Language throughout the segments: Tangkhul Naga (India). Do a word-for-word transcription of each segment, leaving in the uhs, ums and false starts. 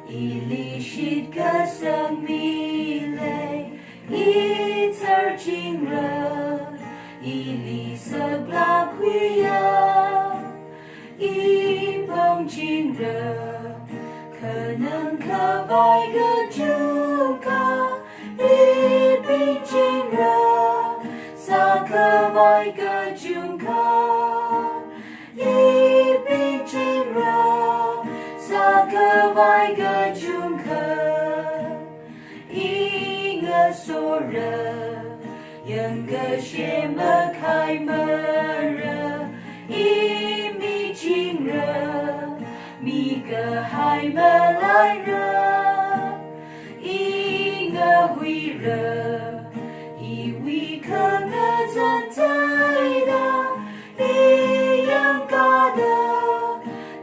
Ili shitkasang mile, i tharchingra, ili saklākkhuiya, i pangchingra, khanang khavai kachungkha, i pingchingra, sākhavai kachungkha, i pingchingra, sākhavai kachungkha, i ngasora, yangkashe makhaimara, i michingra, mikahai malaira, i ngahuira, iwui khangazan theida, i yangkada,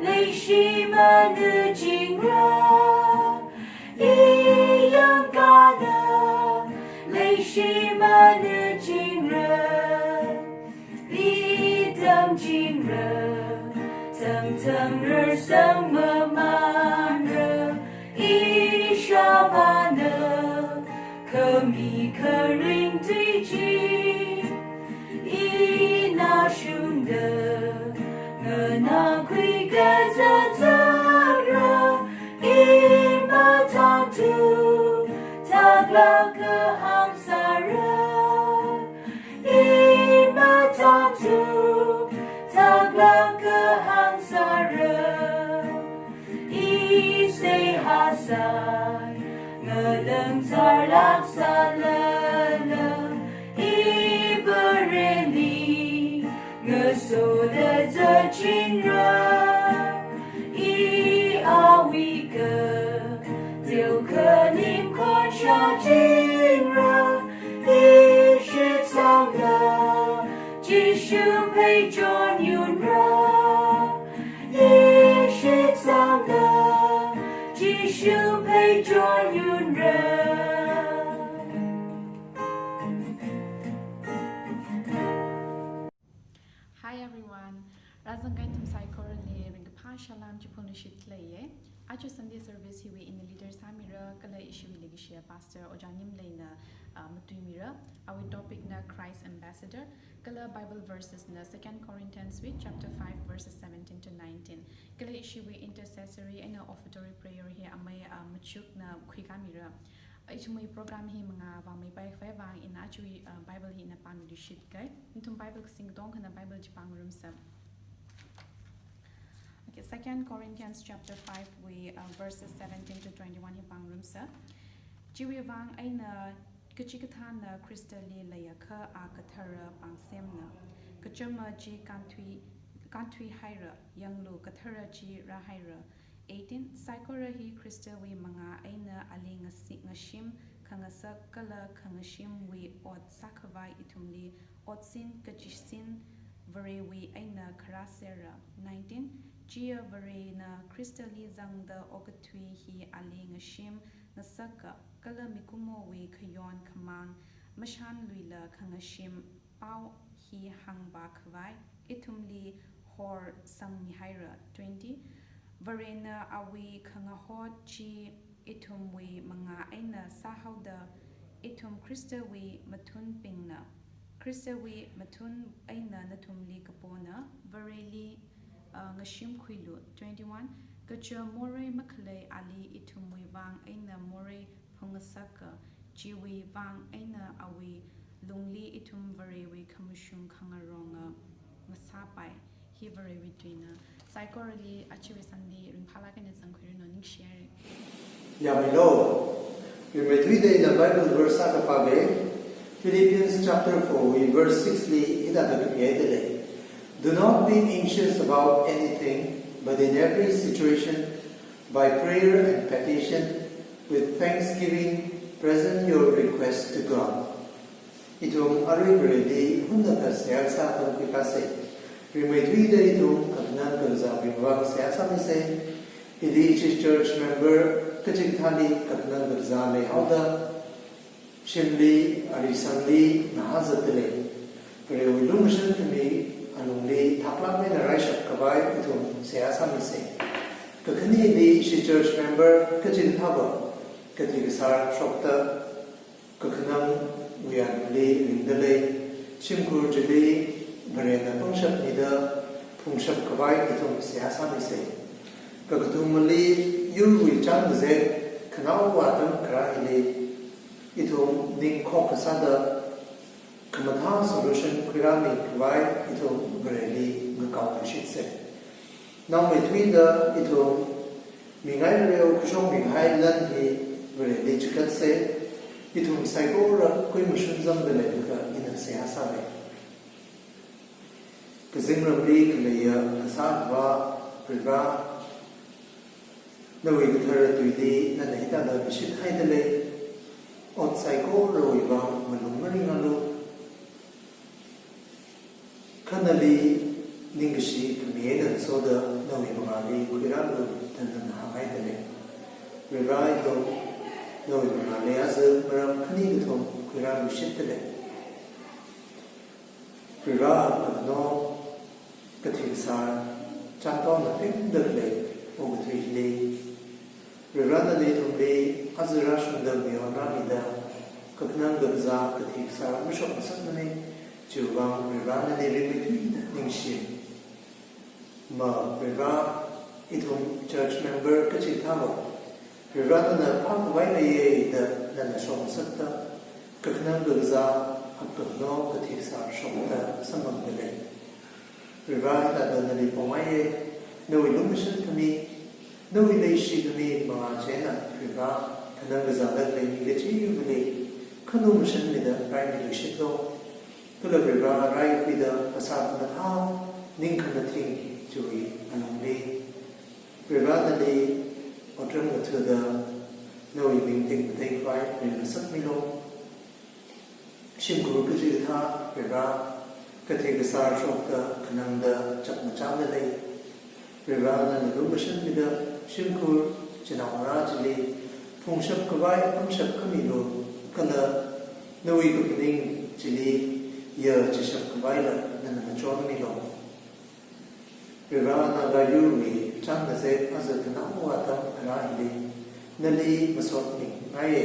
leishi manachingra, i yangkada, leishi manachingra, i tamchingra, tangtang rarsang mamanra, i shāvāna, khami kharing tui chi, i nashungda, nganākhui kazāzāra, i mathānthu, thaklāk kahāng sāra, i mathānthu, thaklāk kahāng sāra, i seihā sāi, ngalang tharlāk sālala, i Vareli ngasoda zatchingra, i awui kateokha nim khon shāchingra, i shitsangda, Jishu phei chon yunra, i shitsangda, Jishu phei chon yunra. Hi everyone. Rāzangkahai ithum saikorali ringkaphā salām chipun shitleiye. Aja Sunday service hiwui ina leader sāmira, kala ishiwui leikashiya pastor Ojā Nimleina, ah, matuimira. Awui topic na Christ Ambassador, kala Bible verses na Second Corinthians wui chapter five verses seventeen to nineteen. Kala ishiwui intercessory eina offertory prayer hi amei, ah, Machukna khuikāmira. Ithumwui program hi mangā vāmeipai khavai vang ina ajawui, ah, Bible hi ina pāmiluishit kai. Nathum Bible kasing katongkhana Bible chi pāngarumsa. Okay, Second Corinthians chapter five wui, uh, verses seventeen to twenty-one hi pāngarumsa. Chiwui vang eina kachikathāna Khristali leiakha a kathara pangsemna. Kachama chi kānthui, kānthuihaira, yanglu kathara chi rāhaira. Eighteen, saikora hi Khristawui mangā eina ali ngasi-, ngashim khangasak kala khangashimwui ot sākhavai ithumli otsin kachisin Varewui eina kharā sera. Nineteen, chiya Varena Khristali zangda okathui hi ali ngashim ngasaka, kala mikumowui khayon khamāng mashanluila khangashim pao hi hāngvā khavai ithumli horsangmihaira. Twenty, Varena awui khangahot chi ithumwui mangā eina sāhaoda, ithum Khristawui mathunbingna. Khristawui mathun eina nathumli kapona, Vareli, uh, ngashimkhuilu. Twenty-one, kaja morei makhalei ali ithumwui vang eina morei phungngasaka, chiwui vang eina awui lungli ithum Varewui khamashung khangaronga ngasāpai. Hi Varewui tuina. Saikorali ajawui Sunday ringphālāk eina zangkhuiranu, ningshihaira. Yāmilo. Rimeithuida ina Bible verse akha pāge. Philippians chapter four wui verse six li hithāda kapihaida lei. Do not be anxious about anything, but in every situation, by prayer and petition, with thanksgiving, present your request to God. Ithum arui Vareli hunakha seihā kasā tamkhuikasei. Rimeithuida ithum kakhanang kakazābing vang seihā sāmisei. Ili ishi church member kachikathāli kakhanang kakazā leihaoda, shimli, arisangli, nahazatda lei. Varewui lukhamashan khami alungli thaklāk eina raishap khavai ithum seihā sāmisei. Kakhaneli ishi church member kachikathāva kathi kasār shokta kakhanang wuyanli ringda lei, shimkhur chili Varena pangshap mida phungshap khavai ithum seihā sāmisa. Kakathumali yurwui chān kazek khanaowa atam kharā hili ithum ning khokkha sāda khamathā solution khuirāmi khavai ithum Vareli ngakaoluishitsa. Naomeithuida ithum mingai reo khuishokmi kahai lan hi Vareli chigatsa. Ithum saikora kui mashun zangda leilakha ina seihā sāra. Kazingramli khaleiya kasā Avā Varivara, nawui kathara tuili nana hithāda mishithaida lei, ot saikorawui vang malung maringalu. Kha nali ningkashi khami eina ngasoda nawui mangāli khuirālu da nana hānghaida lei. Varivara, ithum nawui mangāli aja maram khani kathum khuirāluishitda lei. Varivara, kakhano kathi kasār chānpao napimda khalei okathuili, Varivara nana ithumli aja rāshungda mayon rāmida kakhanang kakazā kathi kasār mashok ngasakmana. Chiwui vang Varivara nali rimeithuida ningshi. Ma Varivara, ithum church member kachikathāva Varivara nana phākhavai leiya da nana shokngasakta, kakhanang kakazā, hap kakhano kathi kasār shokta samphangda lei. Varivara, hithāda nali pongaiya, nawui lumashan khami, nawui leishi khami mangā china Varivara, kakhanang kazāda khalei mi kachivali khanu mashanmida raimiluishitlu. Kala Varivara, raikhuida phasā khamathā, ning khamathing chiwui alungli Varivara nali otram ngathuda nawui ming tekmatei khavai ringasakmilu. Shimkhur kachikathā Varivara, kathi kasār shokta khanangda chapmachāda lei. Varivara nana lumashanmida shimkhur chinaongarā chili phungshap khavai pangshap khamilu, kala nawui kaphaning chili ya chishap khavaila nana ngachonmilu. Varivara, Naga yurwui chān kazek aja khanaowa atam kharā hili nali masotmingaiya.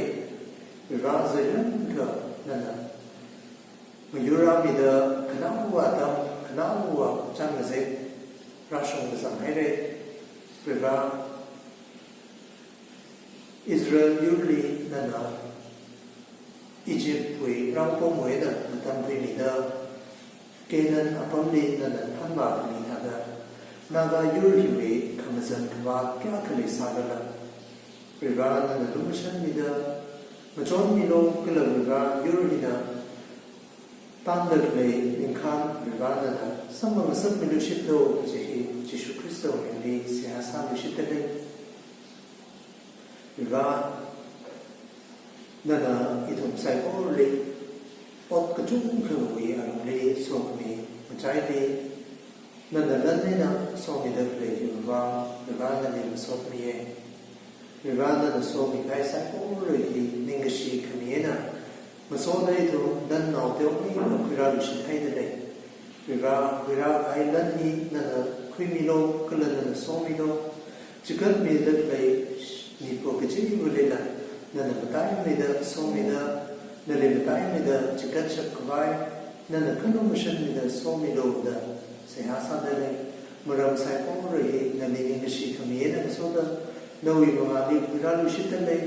Varivara, aja yangkha nana mayur rāmida khanaowa atam, khanaowa chān kazek rāshung kazang haira. Varivara, Israel yurli nana Egyptwui rao pongwui eina matamkhuimida, Canaan apamli nana phanvākhami thāda, Naga yur hiwui khamazan khavāt kayākha leisālala, Varivara nana lumashanmida ngachonmilu, kala Varivara yur hina tānda khalei ningkhān Varivara nana samphangngasakmiluishitlu kaji hi Jishu Khristawui mingli seihā sāluishitda lei. Varivara, nana ithum saikorali ot kachungkhawui alungli sokhami ngachaili nana lan eina somida khalei hiwui vang Varivara nali masotmiya. Varivara, nana somikahai saikora hi ningkashi khami eina ngasoda ithum nannao teomeikha khuirāluishithaida lei. Varivara, khuirākahai lan hi nana khuimilu, kala nana somilu. Chigatmida khalei mipā kachivalila nana mataimida somida, nali mataimida chigatshap khavai nana khanu mashanmida somilu da seihā sāda lei. Maram saikora hi nali ningkashi khami eina ngasoda nawui mangāli khuirāluishitda lei.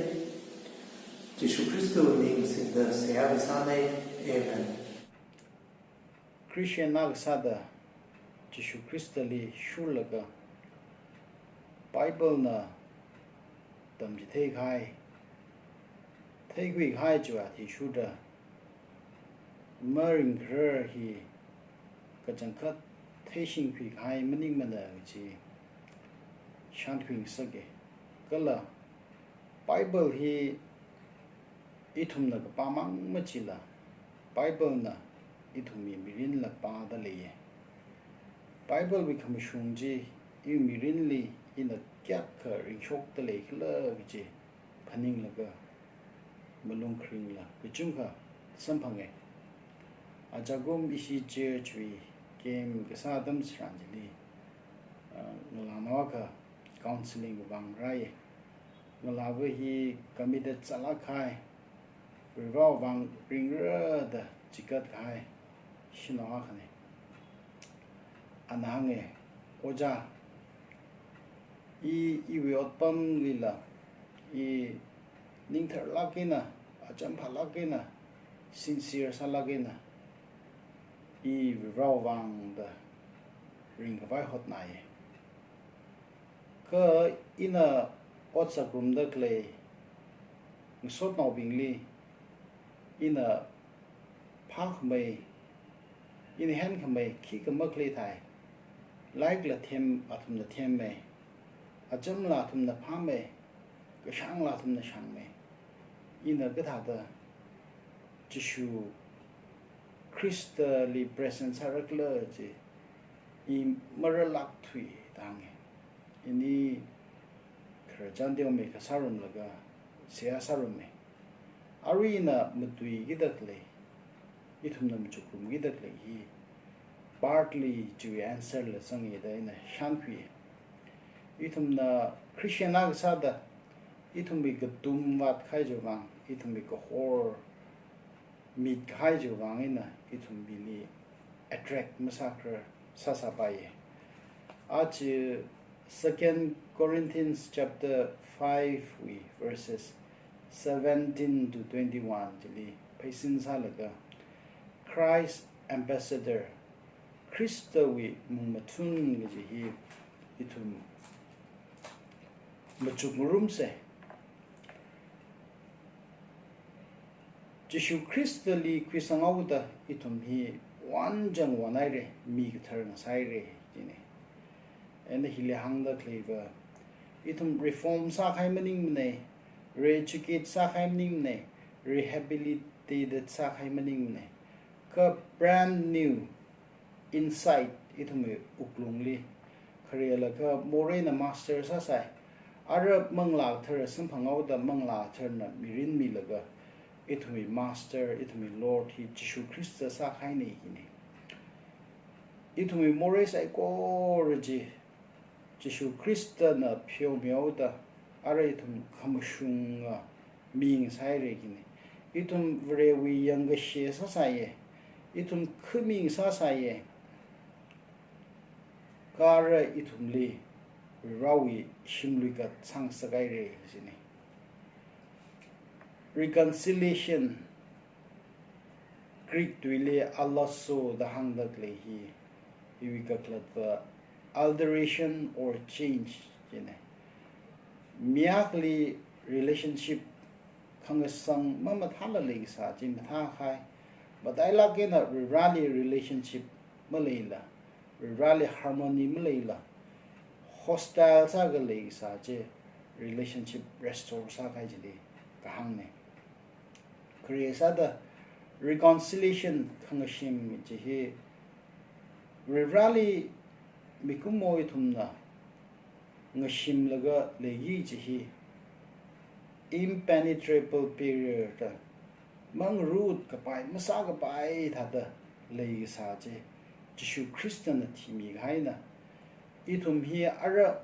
Jishu Khristawui ming singda seihā kasāna. Amen. Christian akha sāda Jishu Khristali shurlaga Biblena tamchitheikahai, theikhuikahai chiwui athishurda maringkharar hi kachangkhat theishingkhuikahai maningmana kaji shānkhuingasaka. Kala Bible hi ithumna kapāmang machila, Biblena ithumwui mirinla pāda leiya. Biblewui khamashung chi iwui mirinli ina kayākha ringshokda leikhala kaji phaninglaga malung kharingla kachungkha samphanga. Ajakum ishi churchwui camp kasā atam tharan chili, ah, ngalānao akha counseling vang rāi. Ngalāva hi committed sālāk kahai, Varivarawui vang ringra da chigat kahai shanao akhana. Ana hānga, Ojā, i, iwui otpamlila, i ningtharlāk eina, acham phālāk eina, sincere sālāk eina, i Varivarawui vang da ringkhavai hotnāya. Kha ina ot sāngarumda khalei ngasotnaobingli ina phākhamei, ina henkhamei khikha makhalei thai. Laikla them, athumna themmei. Achamla athumna phāmei. Kashāngla athumna shāngmei. Ina kathāda Jishu Khristali present sārakhala chi i marālāk thuida hānga. Ini khararchan teomeikha sārumlaga seihā sārummei. Arui ina matuikida khalei, ithumna machukrumkida khalei hi partly chiwui answer la zanga da ina shānkhui. Ithumna Christian akha sāda, ithumwui katum vātkahai chiwui vang, ithumwui kahor mitkahai chiwui vang eina ithum mili attract masākharar sāsāpaiya. Aja Second Corinthians chapter five wui verses seventeen to twenty-one chili pheisin sālaga, Christ Ambassador, Khristawui mungmathun kaji hi ithum machukngarumsa. Jishu Khristali khuisanghaoda ithum hi wanchang wanhaira, mi kathar ngasāhaira, jina. Eina hili hāngda khaleiva, ithum reform sākahai maningmana, re-educate sākahai maningmana, rehabilitated sākahai maningmana. Kha brand new insight ithumwui wuklungli, kharelaga moreina master sāsai. Ara Manglā Kathara samphanghaoda Manglā Katharana mirin milaga, ithumwui master, ithumwui Lord hi Jishu Khrista sākahaina kajina. Ithumwui morei saikora chi Jishu Khristana pheomihaoda, ara ithum khamashunga mi ngasāhaira kajina. Ithum Varewui yangkashe sāsaiya. Ithum khami ngasāsaiya. Kha ara ithumli Varewui shimlui katsang sākahaira kajina. Reconciliation, Greek tuili alloso da hāngda khalei hi, iwui kakhalatva alteration or change jina. Mi akhali relationship khangasang mamathāla leikasā chi mathākahai. Matailāk eina Vareli relationship maleila, Vareli harmony maleila, hostile sākha leikasā chi relationship restore sākahai chili kahāngna. Khare sāda reconciliation khangashim chi hi, Vareli mikumo ithumna ngashimlaga leiya chi hi impenetrable barrier da, mangarut kapai, masākapai thāda leikasā chi Jishu Khristana thimikahaina. Ithum hi ara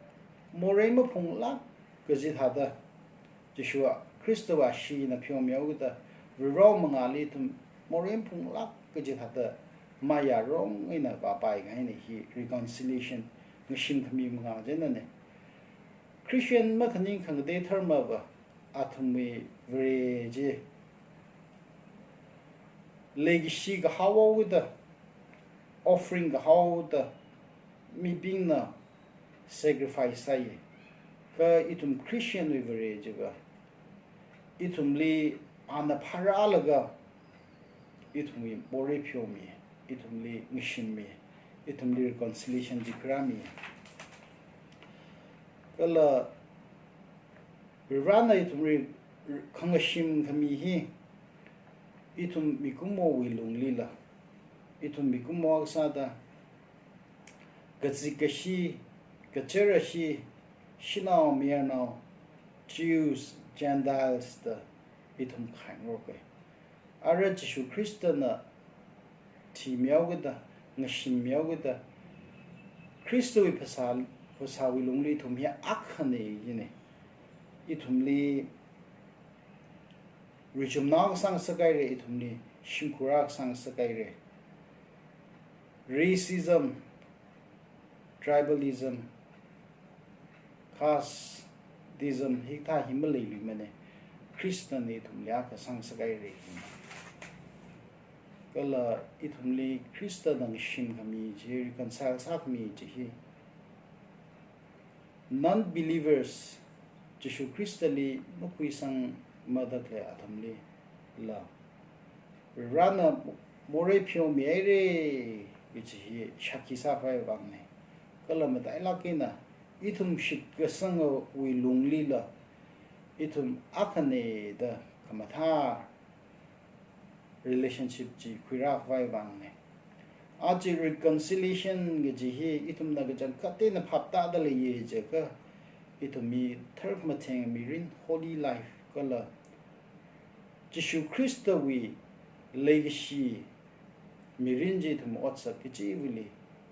morei maphunglāk kaji thāda, Jishu Khristawui ashina pheomihaokida, Varewui mangāli ithum morei maphunglāk kaji thāda mayarong eina vāpaikahaina hi reconciliation, ngashim khami mangā jinana. Christian makhaning khangatei dharmava athumwui Vare chi leikashi kahaohaokida, offering kahaoda, mibingna sacrifice sāya. Kha ithum Christian wui Vare chiva, ithumli ana pharālaga, ithumwui morei pheomi, ithumli ngashimmi, ithumli reconciliation chi khuirāmi. Kala Varena ithumli khangashim khami hi, ithum mikumowui lunglila, ithum mikumo akha sāda, kazikashi, kacharashi, shanao mayarnao, Jews, Gentiles da ithum khaingaroka. Ara Jishu Khristana thimihaokida, ngashimmihaokida, Khristawui phasā Phasāwui lungli ithum hi akhana jina. Ithumli rijumnao kasā ngasakhaira, ithumli shimkhur kasā ngasakhaira. Racism, tribalism, casteism hikathā hi maleiluimana. Khristana ithumli akha sāngasakhaira. Kala ithumli Khristana shimkhami chi, reconcile sākhami chi hi non-believers, Jishu Khristali makhuisangmada khalei athumlila Varena morei pheomihaira kaji hi shākhi sākhavai vangna. Kala matailāk eina ithum shitkasangawui lunglila ithum akhana da khamathā relationship chi khuirākhavai vangna. Aja reconciliation kaji hi ithumna kachangkhat eina phap tāda leiya jiakha, ithum hi tharkhamatheng mirin, holy life, kala Jishu Khristawui leikashi mirin chi ithum otsak kachiva̱li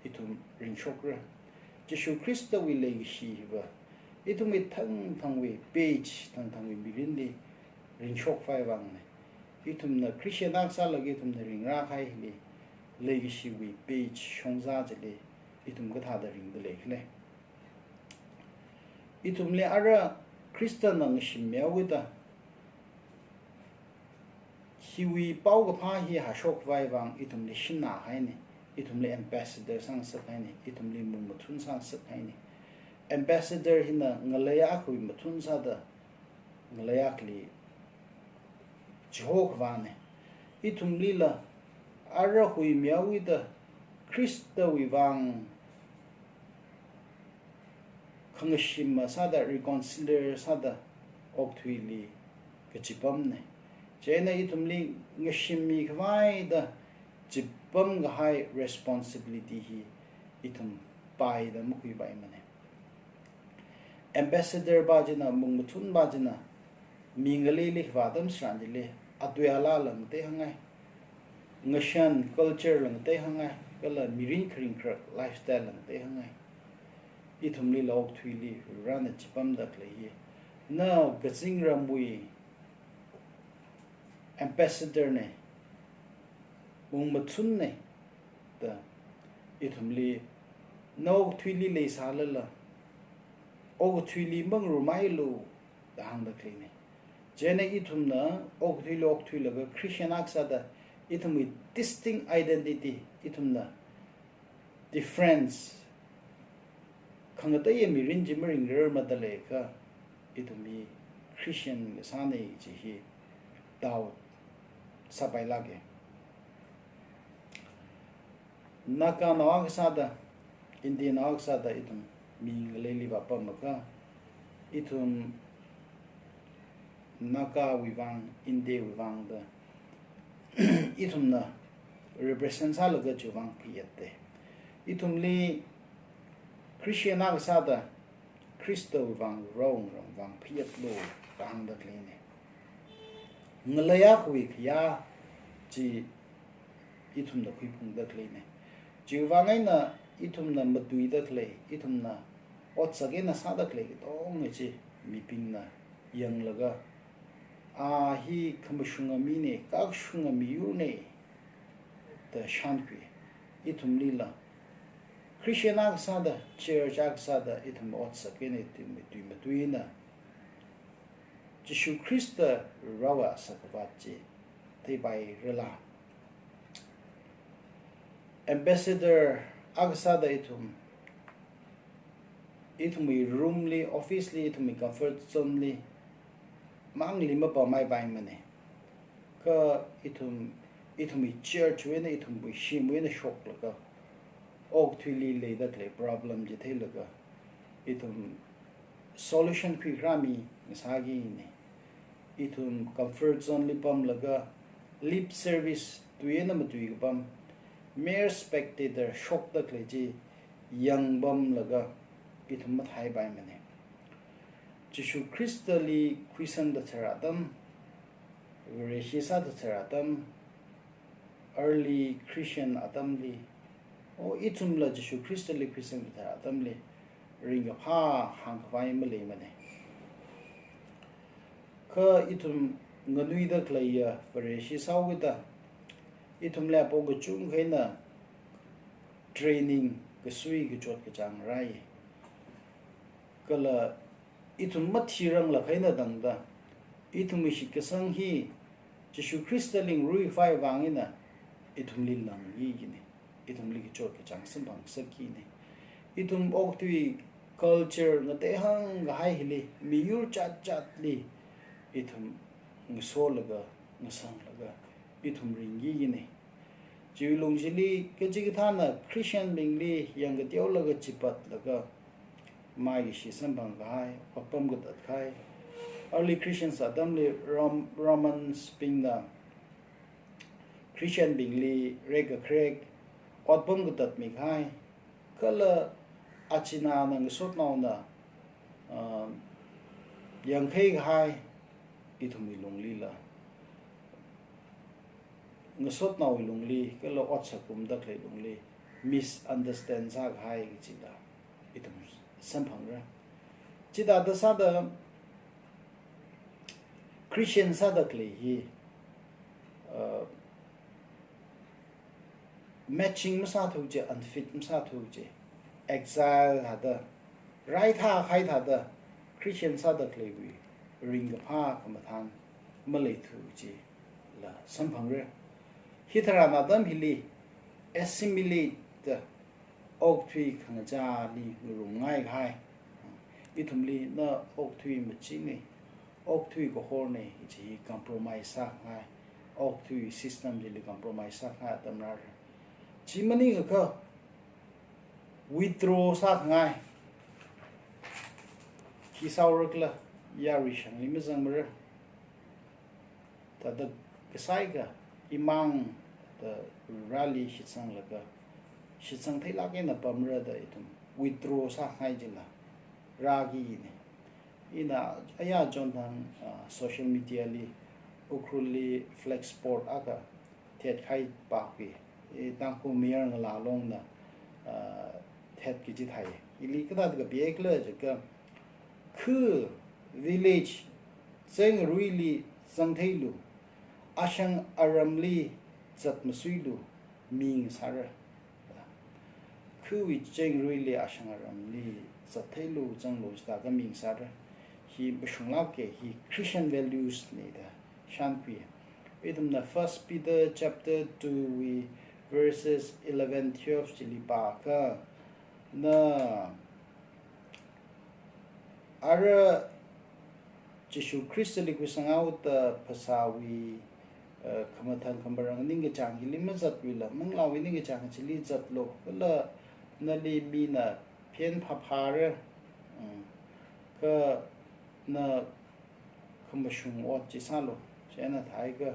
ithum ringshokra. Jishu Khristawui leikashi hiva ithumwui thangthangwui, page thangthangwui mirinli ringshokhavai vangna. Ithumna Christian akha sālaga ithumna ringrākahaili, leikashiwui page shongza chili ithum kathāda ringda leikhala? Ithumli ara Khristana ngashimmihaoda, hiwui paokaphā hi hāshokhavai vang ithumli shinnahaina, ithumli ambassador sāngasakhaina, ithumli mungmathun sāngasakhaina. Ambassador hina ngalei akhawui mathun sāda, ngalei akhali chihokhavana. Ithumlila ara huimihaoda, Khristawui vang khangashimma sāda, reconciliar sāda okathuili kachipamna. Chieina ithumli ngashimmikhavai da chipamkahai responsibility hi ithum paida makhuipaimana. Ambassador pa china, mungmathun pa china, mi ngaleili kavā atam tharan chili, atui alala ngateihāngai, ngashan culture la ngateihāngai, kala mirin kharing kharak lifestyle la ngateihāngai. Ithumlila okathuili Varena chipamda khalei hi, na kazingramwui ambassador na, mungmathun na da ithumli, na okathuili leisālala okathuili mangarumhailu da hāngda khaleina. Chieina ithumna okathuili okthuilaga Christian akha sāda ithumwui distinct identity, ithumna difference, khangateiya mirin chi maringrarmada leiakha, ithum hi Christian kasāna kaji hi doubt sāpailāka. Naganao akha sāda, Indianao akha sāda ithum mi ngaleili vāpamakha, ithum Nagawui vang, Indiawui vang da ithumna represent sālaga chiwui vang phayātta. Ithumli Christian akha sāda Khristawui vang, raongarān vang phayātlu da hāngda khaleina. Ngalei akhawui khayā chi ithumna khuiphungda khaleina. Chiwui vang eina ithumna matuida khalei, ithumna otsak eina sāda khalei katonga chi mibingna yanglaga, a hi khamashunga mina, kakashunga miyurna da shānkhui. Ithumlila Christian akha sāda, church akha sāda, ithum otsak eina, ithum tui matuina Jishu Khrista rao asak khavāt chi theipairala? Ambassador akha sāda ithum, ithumwui room li, office li, ithumwui comfort zone li mangli mapamhaipaimana. Kha ithum, ithumwui church wui eina, ithumwui shimwui eina shoklaga, okathuili leida khalei problem chi theilaga, ithum solution khuikharā mi ngasākina. Ithum comfort zone li pamlaga, lip service tui eina matui kapam, mere spectator, shokda khalei chi yangpamlaga ithum matheipaimana. Jishu Khristali khuisangda tharan atam, Vareshi sāda tharan atam, early Christian atamli, o ithumla Jishu Khristali khuisangda tharan atamli, ringkaphā hāngkhavai maleimana. Kha ithum nganuida khaleiya Vareshi sāhaokida, ithumli apong kachungkha eina training, kasui kachot kachāng rāi. Kala ithum mathiranglakha eina tangda, ithumwui shitkasang hi Jishu Khristali ngaruikhavai vang eina ithumli langki kajina, ithumli kachot kachāng samphangngasakki kajina. Ithum okathui culture ngateihāng kahai hili, miyur jat jatli ithum ngasolaga, ngasanglaga, ithum ringki kajina. Chiwui lung chili kachikathāna Christian bingli yangkateolaga chipatlaga, maikashi samphang kahai, otpam katat kahai. Early Christians atamli Rom-, Romans bingna Christian bingli rekkakharek, otpam katat mikahai, kala achinana ngasotnaona, um, yangkhai kahai, ithumwui lunglila, ngasotnaowui lungli, kala otsak ngarumda khalei lungli, misunderstand sākahai kajila ithum samphangra. Chithāda sāda Christian sāda khalei hi, uh, matching masāthu kaji, unfit masāthu kaji, exile thāda, raithā kahai thāda, Christian sāda khaleiwui ringkaphā khamathān maleithu kajila samphangra. Hitharan atam hili assimilate da, okathui khangachāli ngarumngai kahai. Ithumli na okathui machina, okathui kahorna kaji compromise sākhangai, okathui system chili compromise sākhangai atam rāra. Chi maningakha withdraw sākhangai. Khi sāhaora khala, yarui shangli mazangmara. Thāda kasāikha imang da Vareli shitsanglaga, shitsang theilāk eina pamra da ithum withdraw sākhangai chila rāki kajina. Ina aya chonthang, ah, social media li, Ukhrulli flag spot akha thetkahai pākhui, i Tangkhul Mayar Ngala Longna, ah, thet kaji thai. Ili kathāda kapi khala jiakha, khu village chingruili zangtheilu, ashang aramli zatmasuilu, mi ngasāra. Khuwui chingruili ashang aramli zattheilu, zanglu chithākha mi ngasāra. Hi mashunglāka, hi Christian values na da shānkhui. Ithumna First Peter chapter two wui verses eleven, twelve chili pākha, na ara Jishu Khristali khuisanghaoda phasāwui, eh, khamathang khamarang ningkachāng hili mazatluila, manglāwui ningkachāng chili zatlu, kala nali mina phen phāphāra, mm, kha na khamashung ot chi sālu, chieina thākha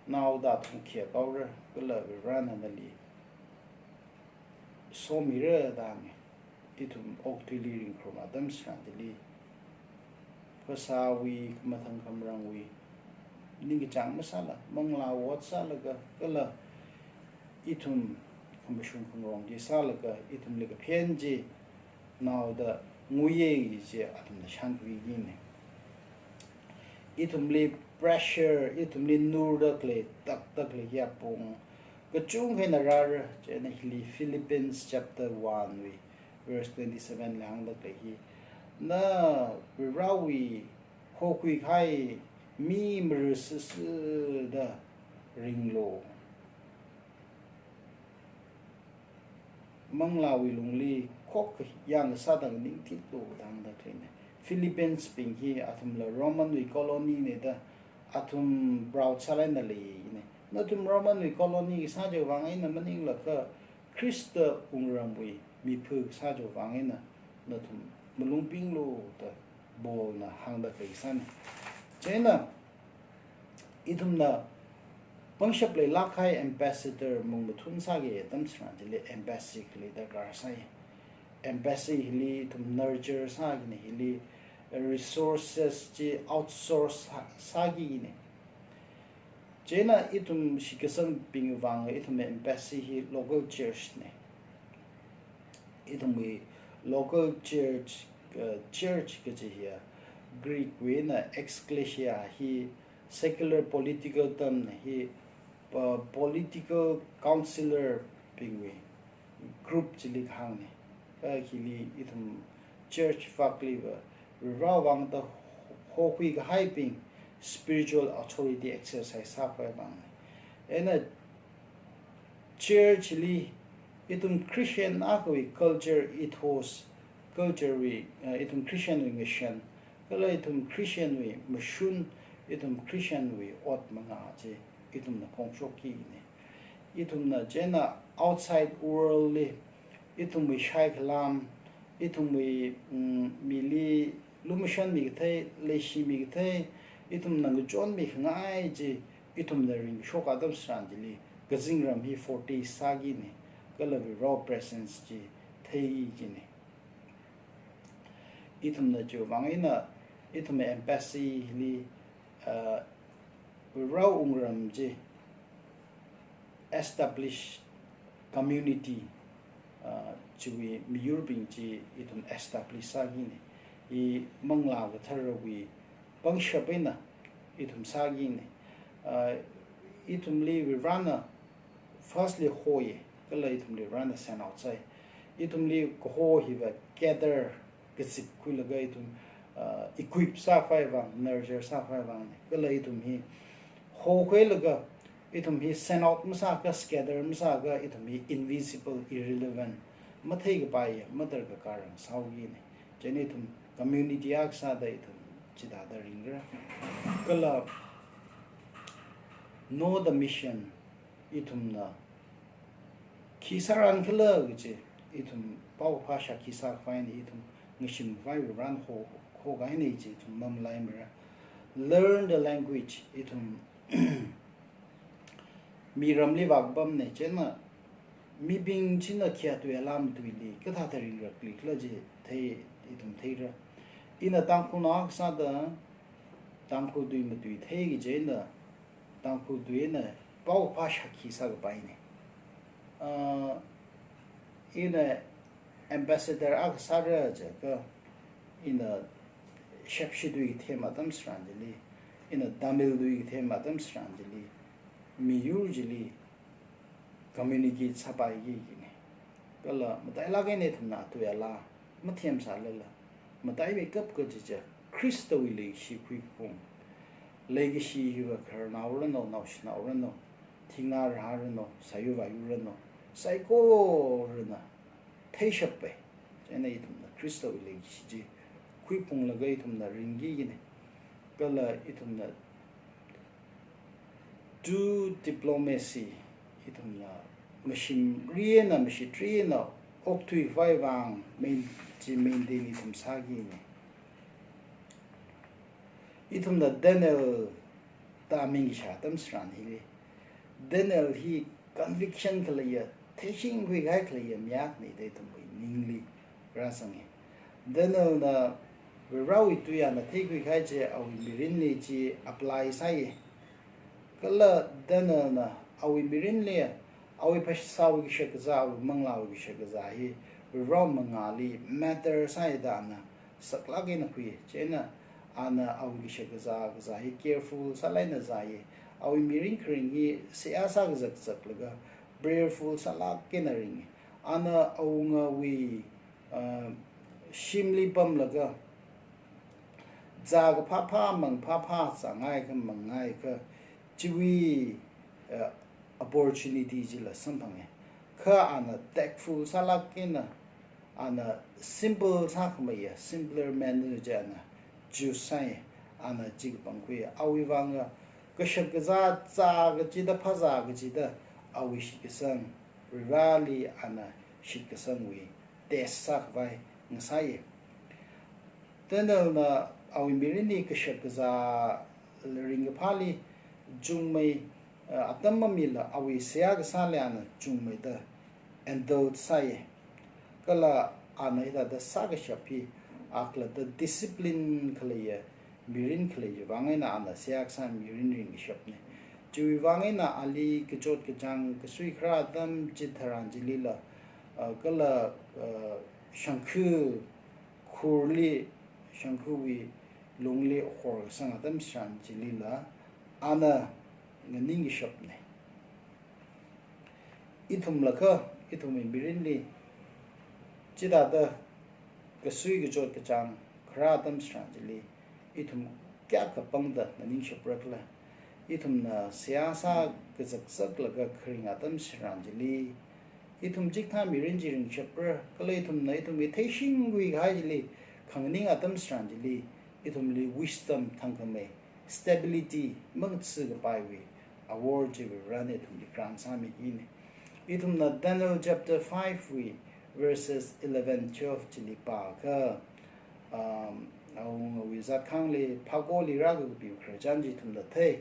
naoda thungkhiak haora, kala Varena nali somira da hānga. Ithum okathuili ringkharum atam tharan chili, phasāwui, khamathang khamarangwui ningkachāng masāla, manglā ot sālaga, kala ithum khamashung khangarong chi sālaga, ithumli kaphen chi naoda nguiya kaji chi athumna shānkhuiki kajina. Ithumli pressure, ithumli nurda khalei, takda khalei hi apong kachungkha eina rāra, chieina hili Philippians chapter one wui verse twenty-seven li hāngda khalei hi, na Varewui hokhui kahai mi marāsisi da ringlu. Manglāwui lungli khokkha yang sāda ningtitlu da hāngda khaleina. Philippians bing hi athumla Roman wui colony na da, athum proud sālāk eina leina. Nathum Roman wui colony kasā chiwui vang eina maningla kha Khrista wungramwui miphu kasā chiwui vang eina nathum malung pinglu da Paulna hāngda khalei sāna. Chieina ithumna pangshap leilāk kahai ambassador mungmathun sāki atam tharan chili embassy khalei darkar sāi. Embassy hili ithum nurture sākina, hili resources chi outsource sā, sākina. Chieina ithum shitkasangbing vang ithum embassy hi local church na. Ithumwui Local church, uh, church kaji hiya Greek wui eina ecclesia hi secular political term na hi, uh, political councillor bingwui group chili kahāngna. Kha hili ithum church vākliva Varewui vang da hokhui kahaibing spiritual authority exercise sākhavai vangna. Eina church li ithum Christian akhawui culture ethos, culture wui, uh, ithum Christian wui ngashan, kala ithum Christian wui mashun, ithum Christian wui ot mangā chi ithumna phongshokki na. Ithumna chieina outside world li ithumwui shaikhalam, ithumwui, mm, mili lumashanmi kathei, leishimi kathei, ithumna ngachonmi khangai chi ithumna ringshok atam tharan chili kazingram hi foretaste sāki na, kala Varewui presence chi theiki na. Ithumna chiwui vang eina ithum embassy li, uh, Varewui wungram chi established community, uh, chiwui miyurbing chi ithum establish sāki na. Hi Manglā Katharawui pangshap eina ithum sāki na. Uh, ithumli Varena firstly hoya, kala ithumli Varena send out sāi. Ithumli kaho hiva gather, kazipkhuilaga ithum, uh, equip sākhavai vang, nurture sākhavai vang na. Kala ithum hi hokhuilaga, ithum hi send out masākha, scatter masākha, ithum hi invisible, irrelevant, matheikapai, madarkakar rang sāhaoki na. Chieina ithum community akha sāda ithum chithāda ringra. Kala know the mission, ithumna khi sāran khala kaji, ithum paokaphā shākhi sākhavai na, ithum ngashimkhavai Varena ho, hokahai na chi ithum mamalaimara. Learn the language, ithum miramli vākapam na, chieina mibing china khayā tui ala matuili kathāda ringrakli khala chi thei, ithum theira. Ina Tangkhulnao akha sāda Tangkhul tui matui theiki chieina Tangkhul tui eina paokaphā shākhi sākapai na. Uh, ina ambassador akha sāra jiakha, ina Shepshi tui kathem atam tharan chili, ina Tamil tui kathem atam tharan chili, miyur chili communicate sāpaiki na. Kala matailāk eina ithumna tui ala mathemsālala, mataimeikap kaji chi Khristawui leikashi khuiphung. Leikashi hiva khararnao ranu, naoshinao ranu, thingrā ranu, sāyur vāyur ranu, saikorana theishappai. Chieina ithumna Khristawui leikashi chi khuiphunglaga ithumna ringki na. Kala ithumna true diplomacy, ithumna mashimri eina, mashitri eina okthuikhavai vang main, chi maintain ithum sāki na. Ithumna Daniel da ming kashā atam tharan hili, Daniel hi conviction khaleiya, theishingkhui kahai khaleiya mi akhana da ithumwui ningli rāzanga. Danielna Varewui tui ana theikhui kahai chi awui mirinli chi apply sāya. Kala Danielna awui mirinli, awui phasāwui kashakazā, awui manglāwui kashakazā hi Varewui mangāli matter sāya da ana saklāk eina khui. Chieina ana awui kashakazā, kazā hi careful sālāk eina zāya. Awui mirin kharing hi seihā sā kazak zaklaga prayerful sālāk eina ringa. Ana awungawui, uh, shimli pamlaga, zā kaphāphā, mang phāphā, zāngaikha, mangngaikha, chiwui, uh, opportunity chila samphanga. Kha ana tactful sālāk eina, ana simple sākhameiya, simpler manner chi ana choose sāya, ana chi kapangkhuiya. Awui vanga kashakazā zā kachida, phāzā kachida, awui shitkasang, Vareli ana shitkasangwui test sākhavai ngasāya. Danielna awui mirinli kashakazā ringkaphāli chungmei, uh, atam mamila awui seihā kasāli ana chungmeida indulge sāya. Kala ana hithāda sākashap hi akhalatta discipline khaleiya mirin khalei chiwui vang eina ana seihā kasā mirin ringkashapna. Chiwui vang eina ali kachot kachāng kasui kharā atam chitharan chilila, uh, kala, uh, shangkhu khurli, shangkhuwui lungli horkasang atam tharan chilila ana nganingkashapna. Ithumlakha, ithumwui mirinli chithāda kasui kachot kachāng kharā atam tharan chili, ithum kayākha pangda nganingshapra khala? Ithumna seihā sā kazakzaklaga kharing atam tharan chili, ithum chikathā mirin chi ringshapra khala? Ithumna ithumwui theishingkhui kahai chili khanganing atam tharan chili, ithumli wisdom, thangkhamei, stability, mangatsi kapaiwui awor chi Varena ithumli grant sāmikina. Ithumna Daniel chapter five wui verses eleven, twelve chili pākha, um, awungawui zatkhangli phakoli rākapi khararchan chi ithumna thei.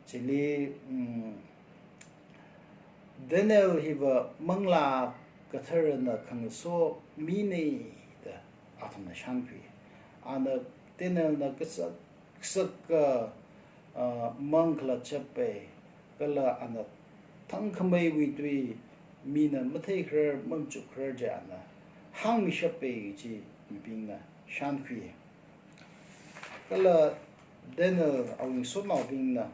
Chili, um, Daniel hiva Manglā Katharana khangaso mina da athumna shānkhui. Ana Danielna kasak, kasaka, ah, mang khalatchappai, kala ana thangkhameiwui tui mina matheikharar, mamachukharar chi ana hāngmishappai chi mibingna shānkhui. Kala Daniel awui ngasotnaobingna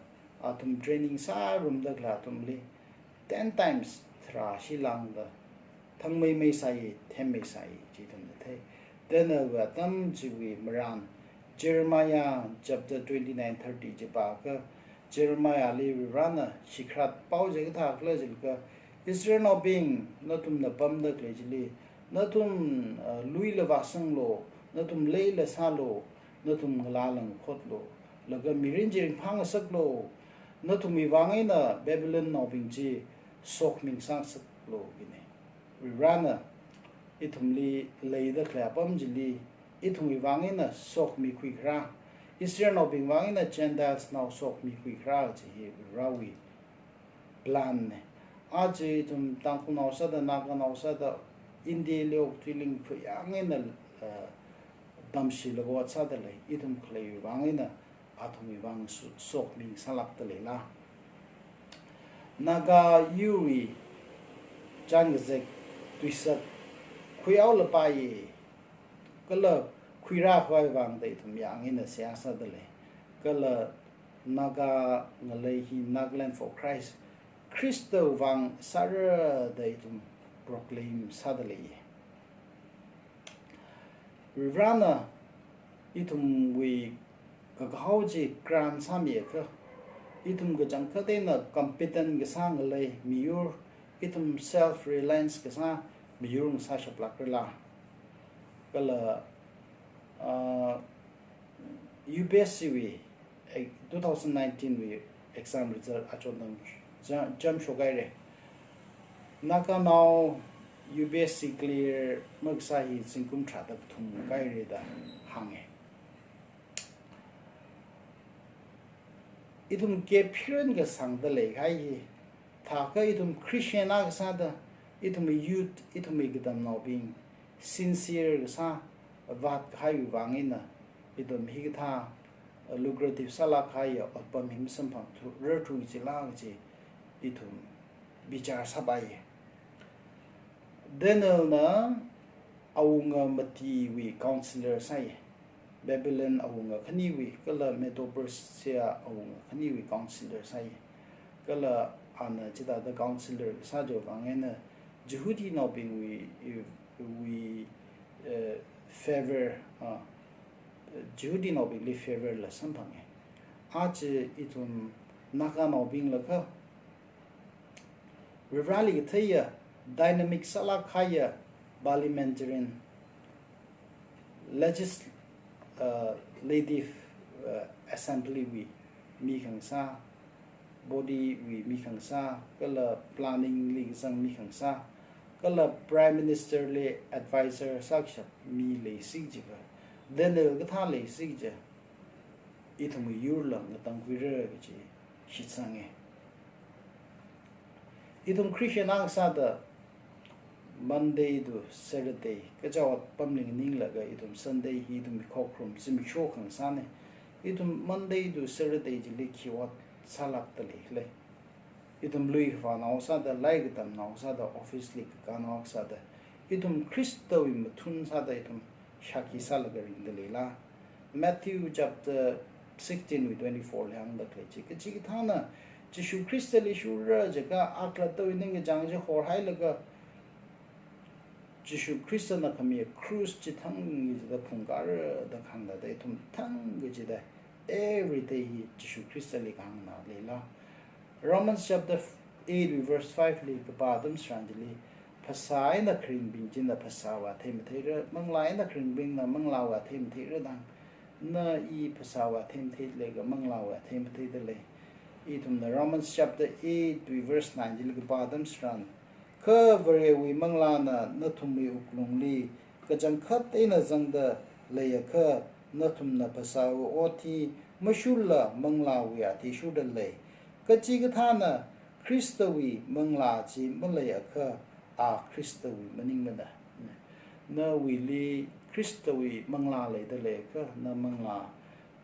athum training sārumda khalei athumli ten times tharāshi lāngda thangmeimei sāi, themmei sāi chi ithumna thei. Danielwui atam chiwui marān Jeremiah chapter twenty-nine thirty chi pākha, Jeremiahli Varena shikharat pao chi kathā khala jilaga, Israelnaobing, nathumna pamda khalei chili, nathum, uh, luila vāsanglu, nathum leila sālu, nathum ngalāla ngakhotlu, laga mirin chi ringphāngasaklu, nathumwui vang eina Babylonnaobing chi sokmingasaklu kajina. Varena ithumli leida khalei apam chili, ithumwui vang eina sokmikhui kharā, Israelnaobing vang eina Gentilesnao sokmikhui kharā chi hi Varewui plan na. Aja ithum Tangkhulnao sāda, Naganao sāda, India li okathuili khuiyang eina, eh, tamshilaga ot sāda lei, ithum khaleiwui vang eina athumwui vang su-, sokmingasālākda leila? Naga yurwui chānjam kazek tuisak khuihaolapai, kala khuirākhavai vang da ithum yāng eina seihā sāda lei. Kala Naga ngalei hi Nagaland for Christ, Khristawui vang sāra da ithum proclaim sāda lei. Varena ithumwui kakahao chi grant sāmiakha, ithum kachangkhat eina competent kasā ngalei miyur, ithum self reliance kasā miyur ngasāshap lākrala? Kala, ah, U P S C wui, eh, two thousand nineteen wui exam result achon tang ja-, jamshok haira. Naganao U P S C clear makasā hi zingkum tharāda kathum haira da hānga. Ithum gap hiyākha sāngda leikahai hi, thākha ithum Christian akha sāda, ithumwui youth, ithumwui katamnaobing sincere kasā vātkahaiwui vang eina, ithum hikathā lucrative sālākkahai otpam hi masamphang thu, rarthu chila kaji ithum bichar sāpai. Danielna awunga matiwui counselor sāi. Babylon awunga khaniwui, kala Medo-Persia awunga khaniwui counselor sāi. Kala ana chithāda counselor sā chiwui vang eina Jihudinaobingwui, wui, eh, favor, ah, Jihudinaobingli favor la samphanga. Aja ithum Naganaobinglakha Vareli katheiya, dynamic sālākkahaiya parliamentarian, legis-, uh, legislative, uh, assembly wui mi khangasā, body wui mi khangasā, kala planning li kazang mi khangasā, kala Prime Minister li advisor sākashap mi leisik chiakha, Daniel kathā leisik chiakha, ithumwui yurla ngatangkhuira kaji shitsanga. Ithum Christian akha sāda Monday to Saturday kaja otpamli nganinglaga ithum Sunday hi ithum khokharum zimiksho khangasāna. Ithum Monday to Saturday chili khi ot sālākda leikhala? Ithum lui khavānao sāda, lairik katamnao sāda, office li kakānao sāda, Ithum Khristawui mathun sāda ithum shākhi sālaga ringda leila? Matthew chapter sixteen wui twenty-four li hāngda khalei chi, kachikathāna Jishu Khristali shurra jiakha, akhalattawui ningkachāng chi horhailaga, Jishu Khristana khami cross chi thang chida phungkāra da kahāng thāda, ithum thang kachida every day hi Jishu Khristali kahāngna leila? Romans chapter eight verse five li kapā atam tharan chili, phasā eina kharingbing china phasāwui athei matheira, manglā eina kharingbingna manglāwui athei matheira da hānga. I phasāwui athei matheilakha manglāwui athei matheida lei. Ithumna Romans chapter eight wui verse nine chili kapā atam tharan, kha Varewui manglāna nathumwui wuklungli kachangkhat eina zangda leiakha, nathumna phasāwui ot hi mashurla manglāwui athei shurda lei. Kachikathāna Khristawui manglā chi maleiakha, a Khristawui maningmana. Nawuili Khristawui manglā leida leiakha, na manglā,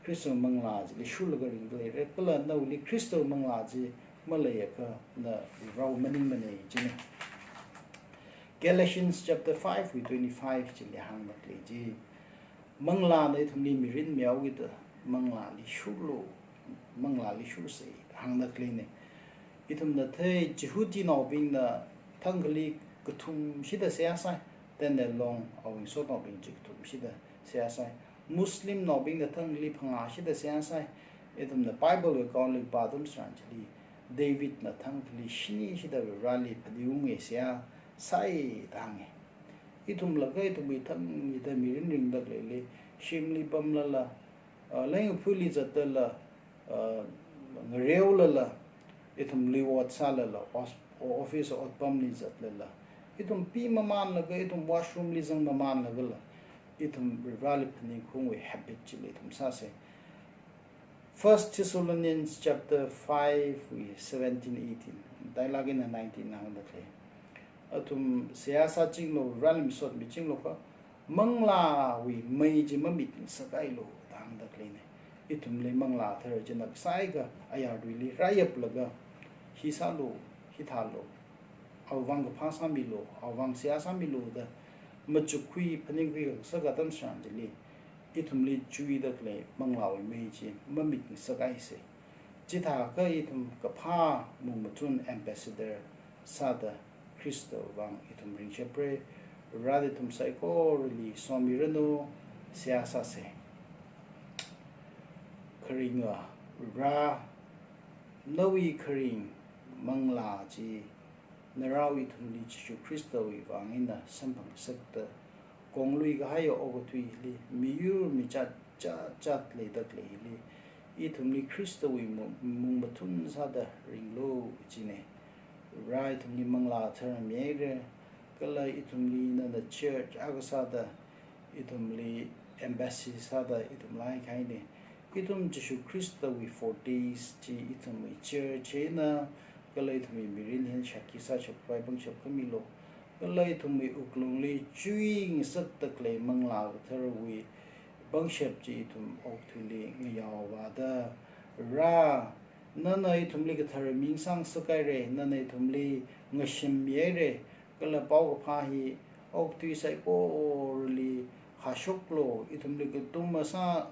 Khristawui manglā chili shurlaga ringda leira. Kala nawuili Khristawui manglā chi maleiakha, na Varewui maningmana china. Galatians chapter five wui twenty-five chili hāngda khalei chi, manglāna ithumli mirin mihaokida manglāli shurlu, manglāli shursa hāngda khaleina. Ithumna thei, Jihudinaobingna thangkhali kathum shida seihā sai, Daniel long awui ngasotnaobing chi kathum shida seihā sai. Muslimnaobingna thangkhali phangā shida seihā sai. Ithumna Bible wui account li kapā atam tharan chili, Davidna thangkhali shini shida Vareli phaningungwui seihā sai da hānga. Ithumla kha ithumwui thang chida mirin ringda khaleili, shimli pamlala, ah, leingaphuli zatlala, ah, ngareolala, ithum luiwot sālala, os-, o-, office otpamli zatlala, ithum pi mamanlaga, ithum washroom li zang mamanlagala, ithum Vareli phaningungwui habit chili ithum sāsa. First Thessalonians chapter five wui seventeen, eighteen, matailāk eina nineteen hāngda khalei, athum seihā sāchinglu, Vareli masot michinglu kha, manglāwui mei chi mamit ngasakhailu da hāngda khaleina. Ithumli Manglā Kathara china kasā eina ayar tuili rāyaplaga, hi sālu, hithālu, awui vang kaphā sāmilu, awui vang seihā sāmilu da machukkhui phaningkhui ngasaka atam tharan chili, ithumli chuida khalei manglāwui mei chi mamit ngasakhaisa. Chithākha ithum kaphā mungmathun ambassador sāda Khristawui vang ithum ringshapra. Varena ithum saikorali somiranu. Seihā sāsa. Kharinga Vare, nawui kharing manglā chi narao ithumli Jishu Khristawui vang eina samphang ngasakta, konglui kahaiya okathuili miyur michāt chāt chāt leida khaleili, ithumli Khristawui mu-, mungmathun sāda ringlu china. Vare, ithumli Manglā Kathara mihaira, kala ithumli nana church akha sāda, ithumli embassy sāda ithum leikahaina. Ithum Jishu Khristawui foretaste chi ithumwui church eina, kala ithumwui mirin eina shākhi sāshapkhavai pangshap khamilu. Kala ithumwui wuklungli chuingasakta khalei Manglā Katharawui pangshap chi ithum okathuili ngayaovāda, Vare, nana ithumli kathara mi ngasakhaira, nana ithumli ngashim mihaira, kala paokaphā hi okathui saikorali hāshoklu, ithumli kathum masā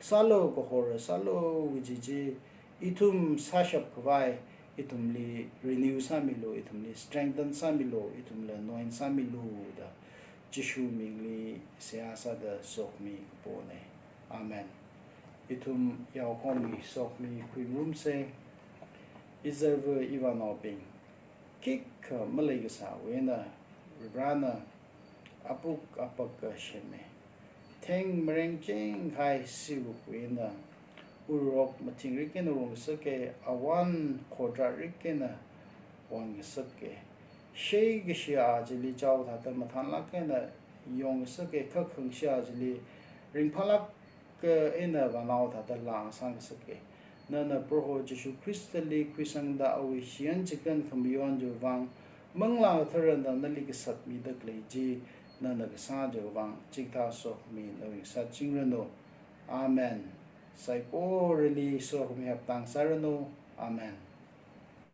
sālu, kahor sālu kaji chi ithum sāshapkhavai ithumli renew sāmilu, ithumli strengthen sāmilu, ithumli anoint sāmilu da Jishu mingli seihā sāda sokhami kapona. Amen. Ithum yaokahomawui sokhami khuingarumsa. Izarva ivānaobing, khikha malei kasāwui eina Varena apuk apaka semmi, theng mareng chingkahai siwukwui eina, urok mathingrik eina rongngasaka, awon khotharik eina wonngasaka. Shei kashi a chili chao thāda mathānlāk eina yongngasaka, kha khangashee a chili ringphālāk eina vānao thāda laa ngasakngasaka. Nana Proho Jishu Khristali khuisangda awui shiyan chikan khamayon chiwui vang, Manglā Katharana nali kasat mida khalei chi nana kasā chiwui vang, chikathā sokhami nawui ngasāchingranu. Amen. Saikorali sokhami hapta ngasāranu. Amen.